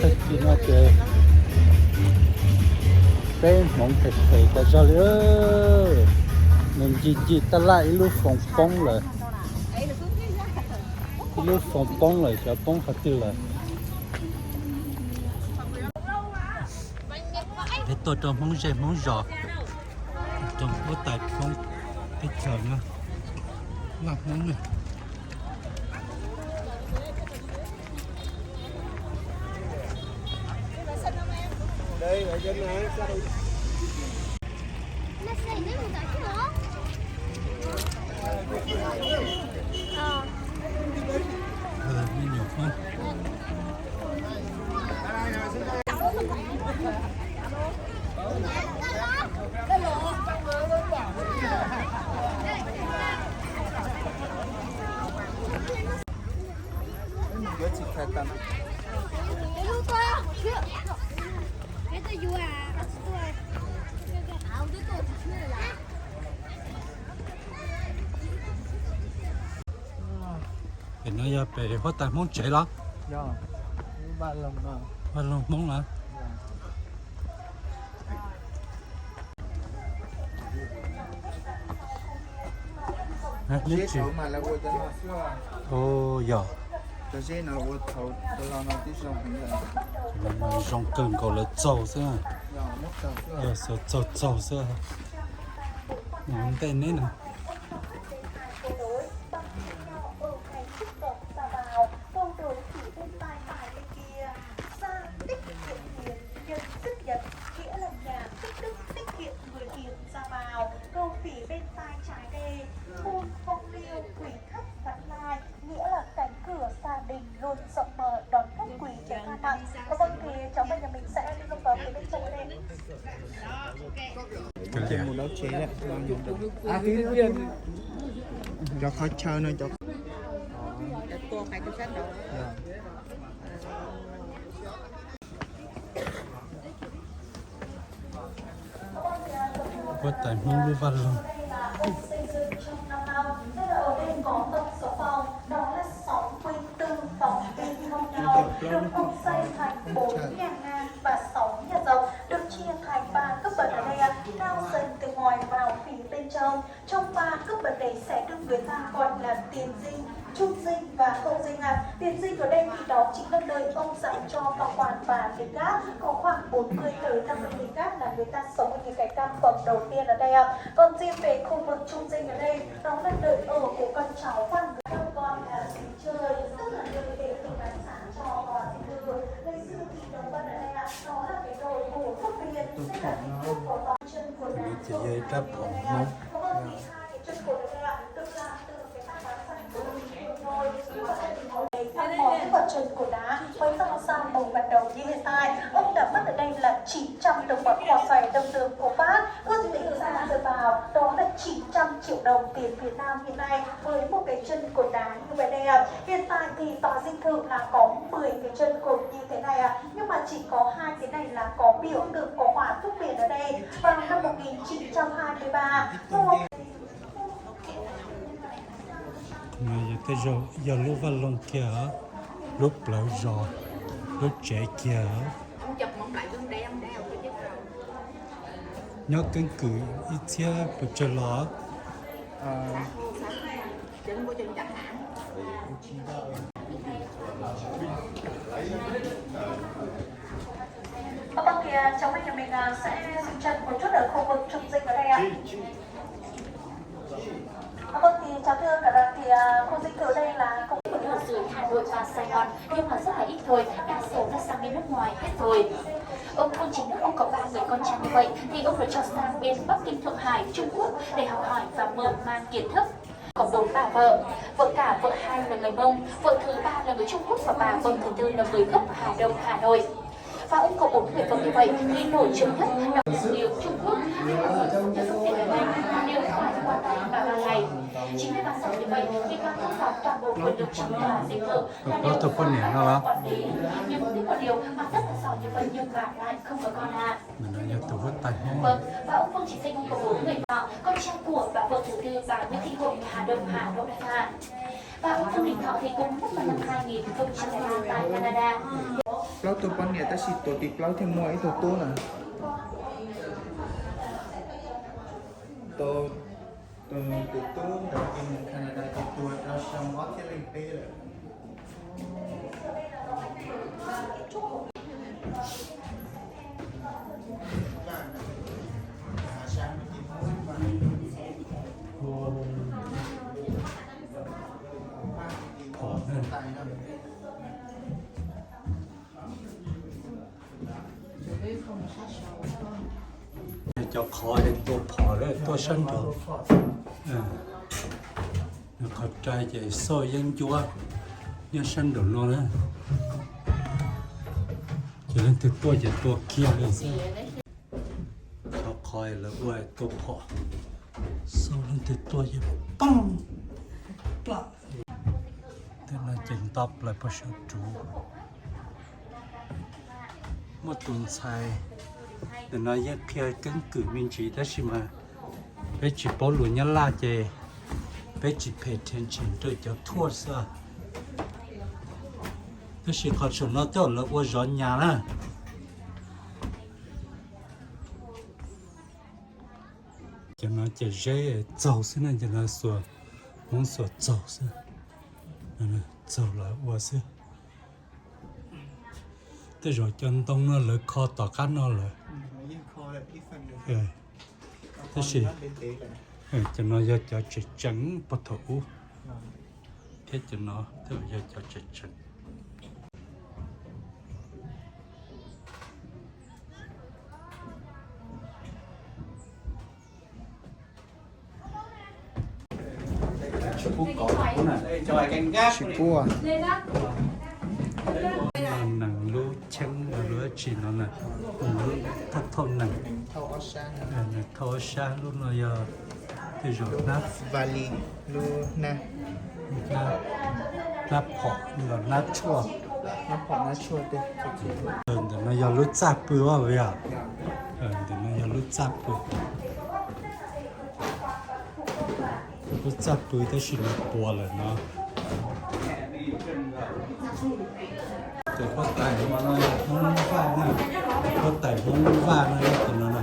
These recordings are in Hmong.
Tag kis no ces peb hmoov phem phem tas zog li, nws ncig ncig tab laj ib lub foos poob lawm, ib lub foos poob lawm, xyov poob qhov twg lawm. Peb tuaj rau Hmoob zej Hmoob zos, rau huab tais Hmoob teb chaws no, Vaj Hmoob na. Pem no yog pem huab tais Hmoob tsev los? Vaj Loog Hmoob los? Yog. Zoo kawg nkaus lawv txaug xwb. Yog xav txaug txaug xwb. Ntej neb no. Sau tích kiệm tiền, nhận chức nhật, nghĩa là nhà chức đức tiết kiệm người tiền ra vào, cầu thủy bên tai trái đê, muôn phong lưu, quỷ thất vãng lai, nghĩa là cánh cửa gia đình luôn rộng mở đón khách quý đến tha thăm. Còn vâng thì cháu và nhà mình sẽ đi thông báo phía bên trong đây. Cov kho chaw no cov. Huab tais Hmoob lub vaj loog. Ở đây có tổng số phòng, đó là sáu mươi tư phòng bình thông nhau, được ông xây thành bốn nhà ngang và sáu nhà rộng, được chia thành ba cấp bậc ở đây ạ, cao dần từ ngoài vào phía bên trong. Trong ba cấp bậc này sẽ được người ta gọi là tiền dinh, trung dinh và hậu dinh ạ. Tiền dinh ở đây thì đó chính là nơi ông dành cho bảo quản và lính gác. Có khoảng bốn mươi tới năm mươi lính gác là người ta sống ở những cái căn phòng đầu tiên ở đây ạ. Còn riêng về khu vực trung dinh ở đây, đó là nơi ở của con cháu và người ta gọi là dinh chơi, tức là nơi để trú ẩn cho, ờ, di cư. Ngày xưa thì đồng bân ở đây ạ, đó là cái đội ngũ cấp huyện, tức là kích thước của toàn chân của đảng. Ces yog ib rab phom Hmoob. Năm món và trần của đá, với do da màu ban đầu như hiện tại, ông đã mất ở đây là chín trăm đồng bạc, khóa xoay đồng tiền của Pháp, ước tính ra dựa vào đó là chín trăm triệu đồng tiền Việt Nam hiện nay với một cái chân cột đá như vậy đây ạ. Hiện tại thì tòa dinh thự là có mười cái chân cột như thế này ạ, nhưng mà chỉ có hai cái này là có biểu tượng của họa thuốc phiện ở đây. Vào năm một nghìn chín trăm hai mươi ba, vua Yog tej zaum yog lub vaj loog kiag, lub plawv zos, lub tsev kiag. Nyob keeb kwm ib txhiab pes tsawg los? Vâng, thì, à, cháu với nhà mình, à, sẽ dừng chân một chút ở khu vực trùng dịch ở đây ạ. Vâng, thì chào thưa cả đoàn, thì, à, khu dinh thự đây là công Hà Nội và Sài Gòn, nhưng mà rất là ít thôi, đa số là sang bên nước ngoài hết rồi. Ông không chỉ nước ông có ba người con trai như vậy, thì ông đã cho sang bên Bắc Kinh, Thượng Hải, Trung Quốc để học hỏi và mở mang kiến thức. Có bốn bà vợ, vợ cả vợ hai là người Mông, vợ thứ ba là người Trung Quốc và bà vợ thứ tư là người gốc Hà Đông, Hà Nội. Và ông có bốn người vợ như vậy thì nổi trội nhất đó là điệu Trung Quốc, điệu Pháp, điệu Anh, điệu Hoa, Hoa Tây và Hoa Ngày. Chính vì sao như vậy thì toàn, toàn bộ quyền lực trong tòa dinh thự là đều do bà quản lý. Nhưng có điều mà rất là giỏi như vậy nhưng bà lại không có con ạ. Vâng, và ông Phương Chí Sinh có bốn người vợ, con trai của bà vợ thứ tư, bà Nguyễn Thị Hội, Hà Đông, Hà Nội ạ. Và ông Phương Đình Thọ thì cũng mất vào năm hai nghìn không trăm lẻ hai tại Canada. Plaub tug poj niam tab sis tuav tib plaub thiaj muaj ib tug tub na. Tus, tus, tus tub ntawd ces nws Canada ces tuag rau xyoo ob txhiab leej peb lawm. Cov qhov tua phom tuaj sab nraud. Qhov rai ces xauj yeeb ncuab nyob sab nraum no na. Ces leej twg tuaj ces tua kiag li xwb. Cov qhov lawv ua tua phom, xauj leej twg tuaj ces poob plam. Tej no ces nto plaws puag saum ruv. Muaj tus ntxhais ntawm no yeej qhia keeb kwm me ntsis tab sis mas peb tsis paub lus Nyab Laj ces peb tsis pay attention rau cov thuaj xwb. Tab sis qhov saum no coj lawv ua zov nyas na. Cov no ces zeb txaug xwb na, cov no xuas, Hmoob xuas txaug xwb, txaug los ua xwb. Tej zaum cov ntoo no lawv kho tom qab no lawm. Tab sis cov no yog cov tseem tseem puag thaum ub. Thiab cov no thiaj yog cov tseem tseem. Tsis pub. Nees lub cheeb lub tsi no na, thauj nees, thauj ob sab. Lub no yog tej zaum hnab, hnab phom los hnab tshuaj. Ntawm no yog lub txaj pw os, ntawm no yog lub txaj pw. Lub txaj pw tab sis nws puas lawm no. Tus huab tais no yog Hmoob Vaj na, huab tais Hmoob Vaj no yog tus no na.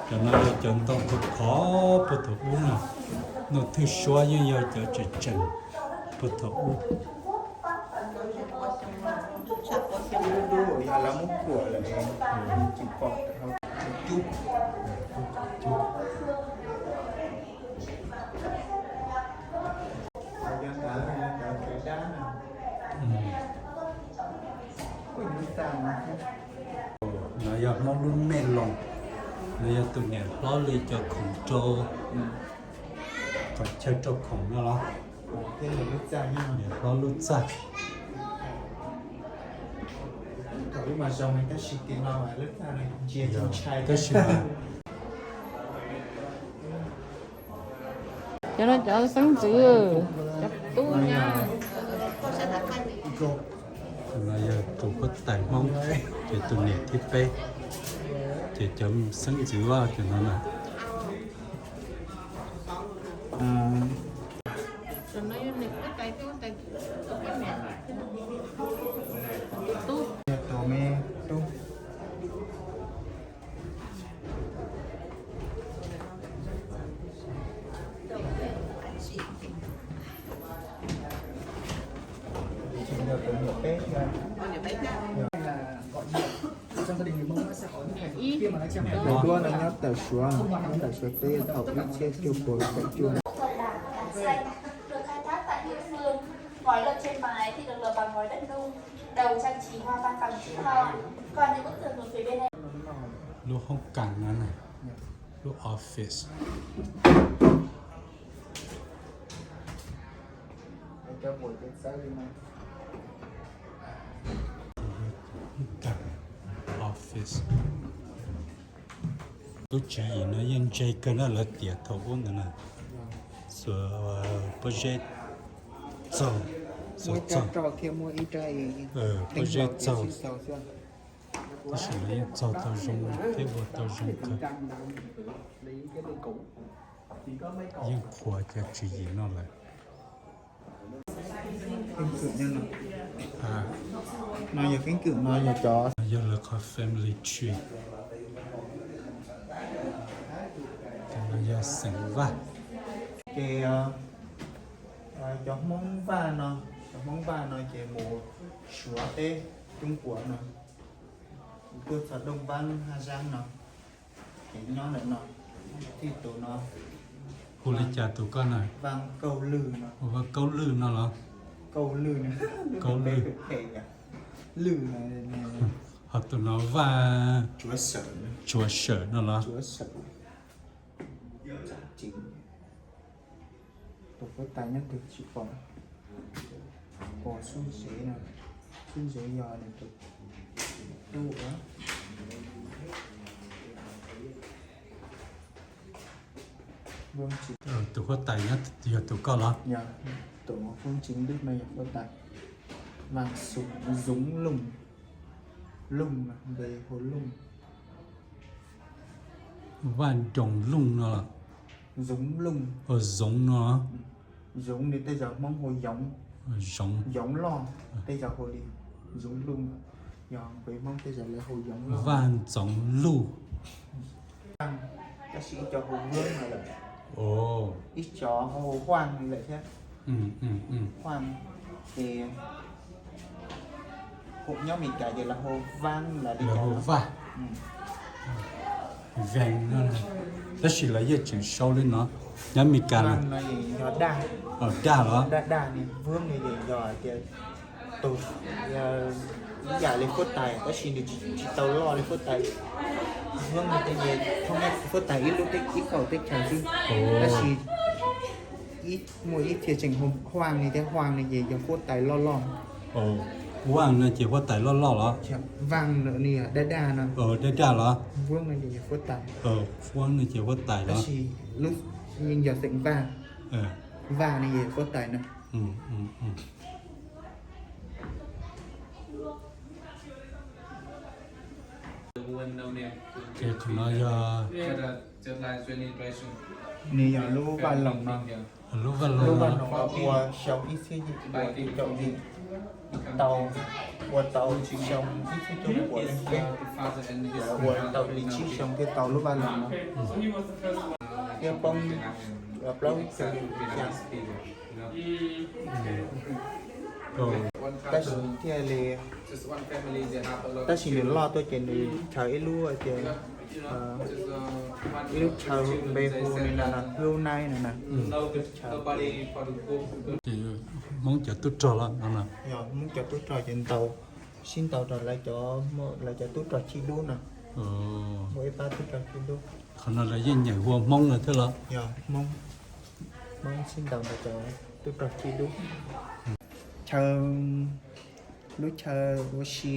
Cov no yog cov ntoo khov khov puag thaum ub na, ntoo thwj suab yeej yog cov tseem tseem puag thaum ub. No yog Hmoob lub mej loos, no yog tus niam hlob li cov khoom rau, kom chaw rau khoom no los. Niam hlob lub txaj. Tab sis mas cov no cov xeeb ntxwv, cov tub nyab. No yog tus huab tais Hmoob, ces tus niam thib peb, ces cov xeeb ntxwv cov no na. Tus no nyob tawm Suav, nyob tawm Suav teb thaum ib txhiab cuaj puas kaum cuaj. Được khai thác tại địa phương. Ngói lợp trên mái thì được lợp bằng ngói đất nung, đầu trang trí hoa văn bằng chữ thon. Còn những bức tường nối phía bên này. Lub hoob kas no, lub office. Office. Lub tswv yim no yeej ntse kawg na, lawv tiam thaum ub ntawd na. Xuas pob zeb txaug, xuas txaug, pob zeb txaug, tab sis lawv yeej txaug tau zoo thiab ua tau zoo kawg. Yeej qhuav cov tswv yim no lawm. Keeb kwm no, no yog keeb kwm, no yog cov, yog lawv qhov family tree. Ces no yog xeem Vaj. Ces cov Hmoob Vaj no, cov Hmoob Vaj no ces mus Suav teb, Coob Kuam no, tuaj txog Dooj Vab Haj Zaab no, ces nyob ntawm no, thiaj tus no. Hu li cas tus koj na? Vaj Kaug Lwj no. Vaj Kaug Lwj no los? Kaug Lwj no. Kaug Lwj. Lwj no. Ho tus no Vaj Tsuav Sawm no los? Tus huab tais nyob twg tsis pom, pom Xub Zev no, Xub Zev yog nws tus tub. Tus huab tais nyob yog tus koj los? Tus Hmoob Tsev Dub no yog huab tais. Vaj Xoom, Zoov Looj, Looj no, npe hu Looj. Vaj Doog Looj no los? Zoov Looj. Zoov no. Zoov no tej zaum Hmoob hu Yoov. Zoov. Yoov Loj, tej zaum hu li Zoov Looj. Yog peb Hmoob tej zaum lawv hu Yoov Loj. Vaj Ntxoov Luj. Tab sis ib co hu Vuab no lawm. Ib co hu Huaj lawm thiab. Huaj, ces nyob Mes Kas ces lawv hu Vaj lawm li cas? Hu Vaj. Vees no, tab sis lawv yeej tseem sau li no. Nyob Mes Kas no, Daj los? Daj, Daj, Vuab no ces yog tias tus ib yam li huab tais tab sis nws tsis tau loj li huab tais. Vuab no ces thoob huab tais ib lub, ib kaum teb chaws xwb, tab sis muaj ib txhia tseem hu Huaj no thiab, Huaj no ces yog huab tais loj loj. Huaj no ces huab tais loj loj los? Vaj no yog Daj Daj no. Daj Daj los? Vuab no ces yog huab tais. Vuab no ces huab tais los? Tab sis lub yeej yog xeem Vaj. Vaj no ces huab tais no. Ces qhov no yog, nws yog lub vaj loos no. Lub vaj loos no ua xyoo ib txhiab cuaj puas cuaj caum yim, tau, ua tau xyoo ib txhiab cuaj puas leej peb, ua tau li tsib xyoo thiaj tau lub vaj loos no. Thiab poob plaub caug xya. Tab sis thiaj li, tab sis nws loj tuaj ces nws chaw ib lub tias, ib lub chaw npe hu li no, lub naib no na. Ces Hmoob cov tub rog los no na? Yog Hmoob cov tub rog ces ntaus, sib ntaus rau lawv cov, lawv cov tub rog Chij Dub no. Muaj ib pab tub rog Chij Dub. Qhov no lawv yeej nyeem hu ua Hmoob no thiab los? Yog Hmoob, Hmoob sib ntaus ntawm cov tub rog Chij Dub. Chaw, lub chaw ua si,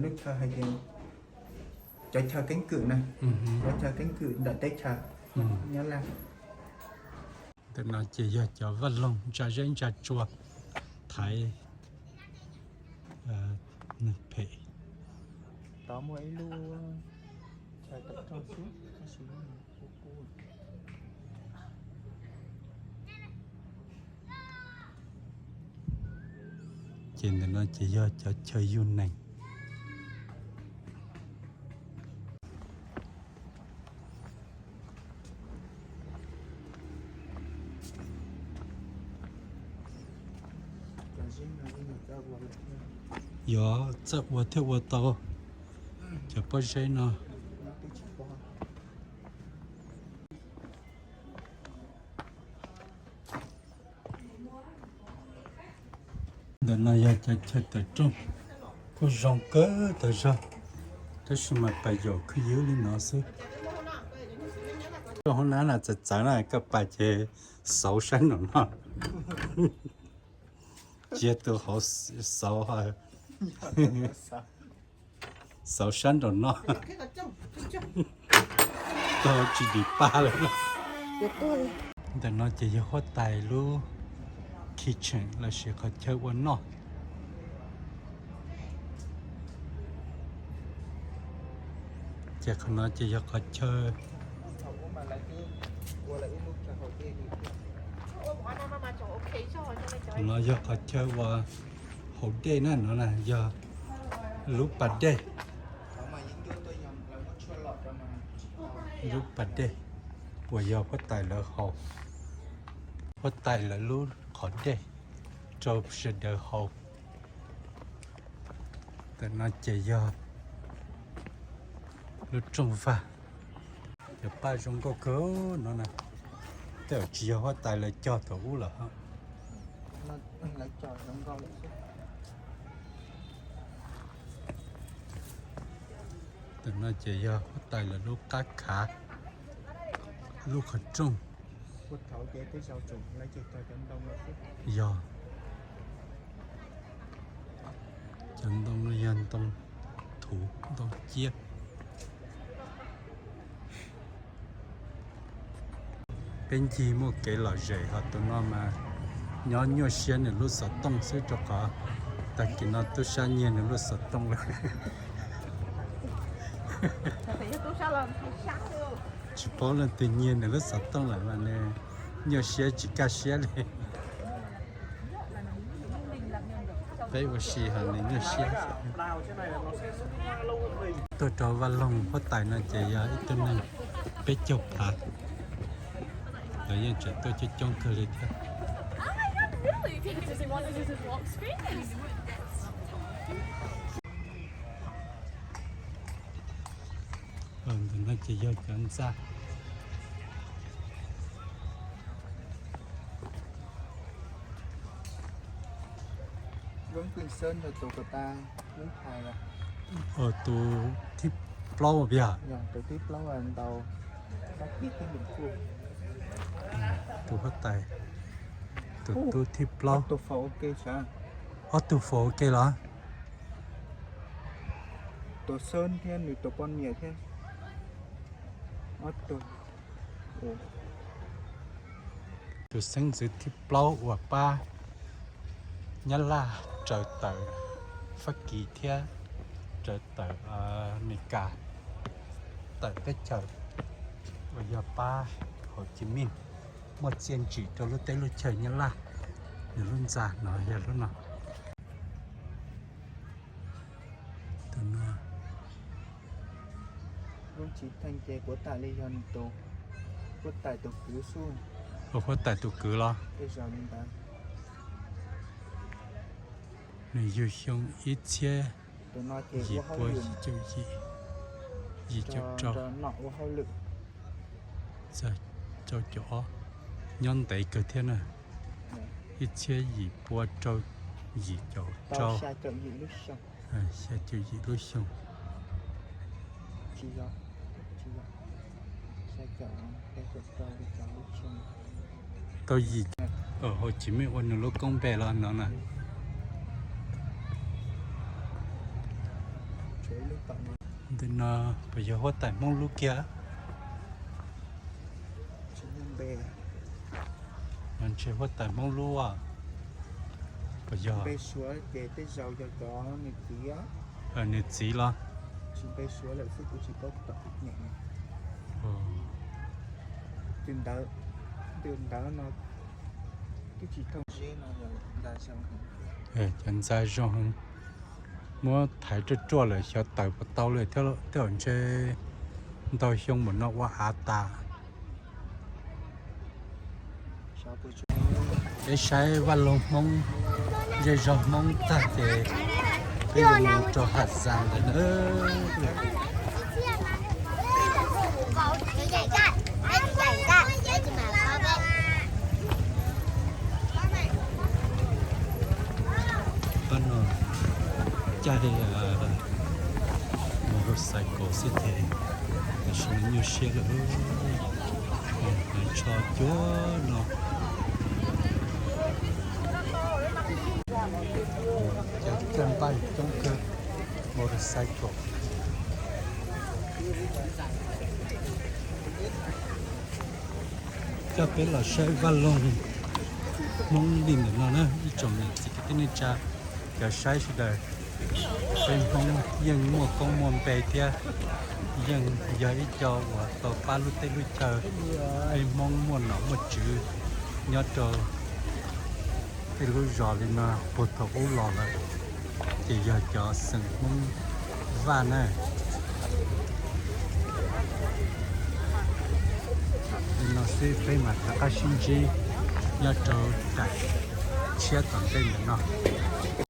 lub chaw hais tias cov chaw keeb kwm na, cov chaw keeb kwm ntawm teb chaws Nyab Laj. Ntawm no ces yog cov vaj loog ntsa zeb ntsa tsua thaiv neeg phem. Tod muaj ib lub chaw tawm rooj xwb, tab sis kub kub. Ces ntawm no ces yog cov chaw yug neeg. Yog txawj ua thiaj ua tau cov pob zeb no. Ntawm no yog cov chaw tawm rooj, kuj zoo kawg tas zog, tab sis mas pas yaum khwb ywb li no xwb. Rau hauv na na txawv txawv na, koj pas ces xauv saib nraum no. Cia tus hauv xauv, xauv saib nraum no. Tau tsis dim paj lawm. Ntawm no ces yog huab tais lub kitchen lossis qhov chaw ua noj. Ces qhov no ces yog qhov chaw, ua lawv ib lub chaw haus No yog qhov chaw uas haus dej na, no na yog lub pas dej. Lub pas dej uas yog huab tais lawv haus, huab tais lawv lub qhov dej rau sawv daws haus. Tam no ces yog lub rooj vag, cov paj zoo nkauj kawg no na. Tej zaum tsis yog huab tais lawv cog thaum ub lawm. Tam no ces yog huab tais lawv lub qab khav, lub qhov rooj. Yog cov ntoo no yog ntoo thuv, ntoo ciab. Peb ncig muaj kev lom zem, ho tus no mas nyob nyuaj siab nws lub xov tooj xwb, rau qhov tag kis no tub sab nyiag nws lub xov tooj lawm. Tsis paub leej twg nyiag nws lub xov tooj lawm mas nws nyuaj siab tsis kaj siab li. Peb ua si ho nws nyuaj siab. Tuaj rau vaj loog huab tais no ces yog ib tug neeg peb caug phav. Lawv yeej tseem tuaj coob coob kawg li thiab. Ntawm no ces yog cov ntxa. Tus thib plaub yog, tus huab tais, tus tub thib plaub. Ob tug faus ua ke los? Tus Xeeb thiab nws tus poj niam thiab ob tug. Tus xeeb ntxwv thib plaub uas pab Nyab Laj raws tawm Fab Kis thiab raws tawm Amelikas, tawm teb chaws, uas yog pab Hauv Ci Mij muaj txiaj ntsim rau lub teb lub chaws Nyab Laj. Nws lub ntxa no yog lub no. Tus no, lub tsis theej ces puav tam li yog nws tus, puav tam tus kwv xwb. Ua puav tam tus kwv los? Tej zaum li ntawd. Nws yug xyoo ib txhiab yim pua yim caum yim, yim caum rau, rau caum ob, nyob ntev kawg thiab na. Ib txhiab yim pua rau yim caum rau, xya caum yim lub xyoo. Tau yim, Hauv Ci Mij ua nws lub koob npe los no na. Ntawm no puas yog huab tais Hmoob lub kiag? Ntshe huab tais Hmoob lub. Puas yog? Nws txiv los? Cov ntxa zoo heev, muab thaiv ruaj ruaj lawm xyov tawm puas tau li thiab, tej zaum ntshe ntau xyoo mus no ua av tas. Peb saib vaj loog Hmoob, zej zog Hmoob tag ces peb yuav mus rau Hav Xas ntawd na. Pab no caij motorcycle xwb ces tam sim no nyuaj siab lawm. Tsho cuag no, cov caij npaj coob kawg, motorcycle. Coj peb los saib vaj loog Hmoob li ntawm no na, ib tsoom niam txiv kwv tij neej tsa, cov saib sawv daws. Peb Hmoob yeej muaj koob muaj npe thiab, Yeej yog ib co uas tau pab lub teb lub chaw, peb Hmoob muaj nom muaj tswv nyob rau tej lub zos li no puag thaum ub los lawm, ces yog cov xeem Hmoob Vaj na. Li no xwb peb mam rov qab sib ntsib nyob rau daim tshiab tom ntej ntawm no.